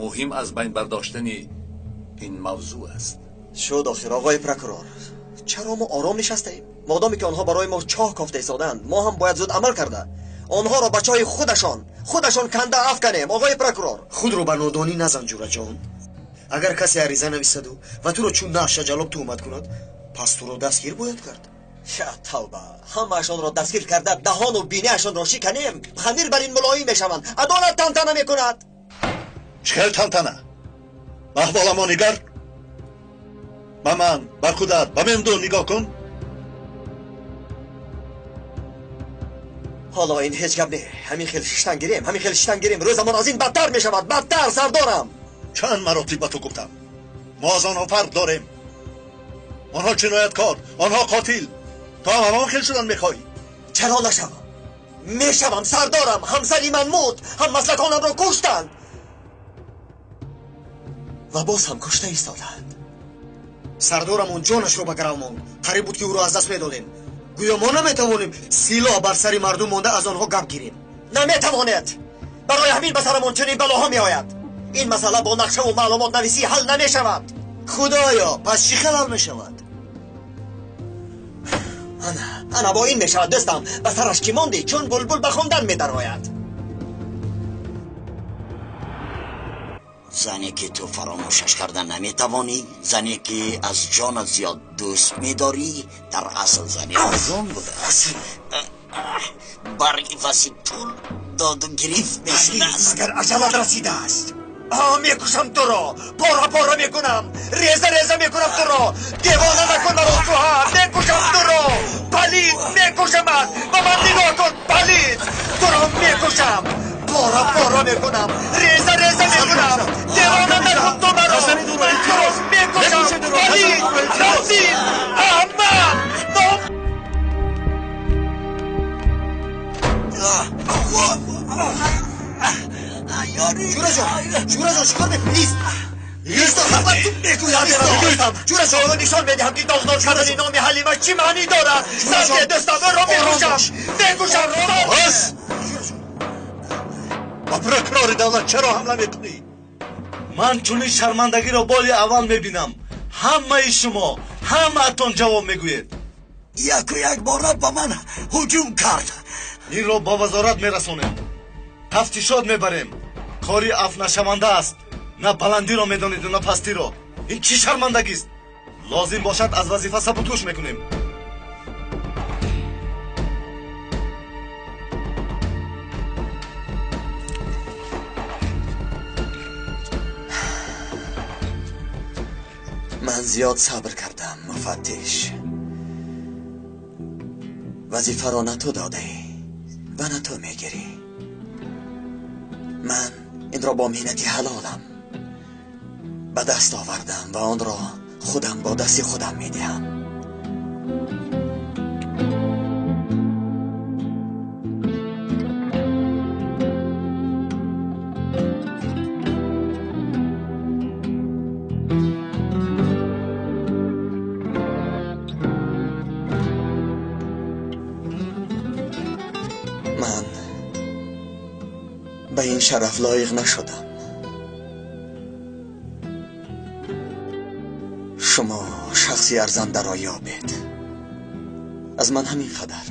Муҳим аз байн бардоштани ин мавзӯъ аст. Шуд охир, оқои прокурор. Чаро мо ором нишастаем? Модоме ки онҳо барои мо чоҳ кофта истоданд, мо ҳам бояд зуд амал карда онҳоро ба чоҳи худашон канда афканем. Оқои прокурор, худро ба нодонӣ назан, ҷураҷон. Агар касе ариза нависаду ва туро чун наша ҷалоб туҳмат кунад, пас туро дастгир бояд кард. Я тавба, ҳамаашонро дастгир карда даҳону биниашонро шиканем, хамир бар ин мулоим мешаванд. Адолат тантана мекунад. Чӣ хел тантана? Ба аҳволамо нигар, ба ман, ба худат, ба мемду нигоҳ кун. Ҳоло ин ҳеҷ гап не. Ҳамин хел шиштан гирем, ҳамин хел шиштан гирем, рӯзамон аз ин бадтар мешавад. Бадтар, сардорам. Чанд маротиб ба ту гуфтам, мо аз онҳо фарқ дорем. Онҳо ҷинояткор, онҳо қотил. То ҳам ҳамон хел шудан мехоҳӣ? Чаро нашавам? Мешавам, сардорам. Ҳамсари ман мурд, ҳам маслаконамро куштанд ва боз ҳам кушта истоданд. Сардорамон ҷонашро ба гарав монд. Қариб буд ки ӯро аз даст медодем. Гӯё мо наметавонем силоҳ бар сари мардум монда аз онҳо гап гирем. Наметавонед. Барои ҳамин ба сарамон чунин балоҳо меояд. Ин масъала бо нақшаву маълумотнависӣ ҳал намешавад. Худоё, пас чӣ хел ҳал мешавад? Ана бо ин мешавад, дӯстам. Ба сараш ки монди, чун булбул ба хондан медарояд. Зане ки ту фаромӯшаш карда наметавонӣ, зане ки аз ҷонат зиёд дӯст медорӣ, дар асл зани арзон будааст. Бар ивази пул доду гирифт мешудааст. Агар аҷалат расидааст, мекушам туро, пора пора мекунам, реза реза мекунам туро. Девона накун маро, суҳа, мекушам туро. Палид, мекушамат. Ба ман нигоҳ кун, палид, туро мекушам, пора пора мекунам, реза реза мекунам. Девона накун ту маро, ман туро мекушам. Палид, расид, аҳмақ. Ҷураҷон, чикор мекунӣ? Ист, ист, ҷураҷон, нишон медиҳам ки доғдор кардани номи ҳалима чӣ маънӣ дорад. Сарде, дӯстам, ӯро мекушам, мекушам. Бас! Ба прокурори давлат чаро ҳамла мекунӣ? Ман чунин шармандагиро бори аввал мебинам. Ҳамаи шумо, ҳамаатон ҷавоб мегӯед. Яку якбора ба ман ҳуҷум кард. Инро ба вазорат мерасонем, тафтишот мебарем. Кори афнашаванда аст. На баландиро медонеду на пастиро. Ин чӣ шармандагист? Лозим бошад, аз вазифа сабукдӯш мекунем. Ман зиёд сабр кардам, муфаттиш. Вазифаро на ту додаӣ ва на ту мегирӣ. Ман инро бо меҳнати ҳалолам ба даст овардам ва онро худам бо дасти худам медиҳам. Ман ба ин шараф лоиқ нашудам. Шумо шахси арзандаро ёбед. Аз ман ҳамин қадар.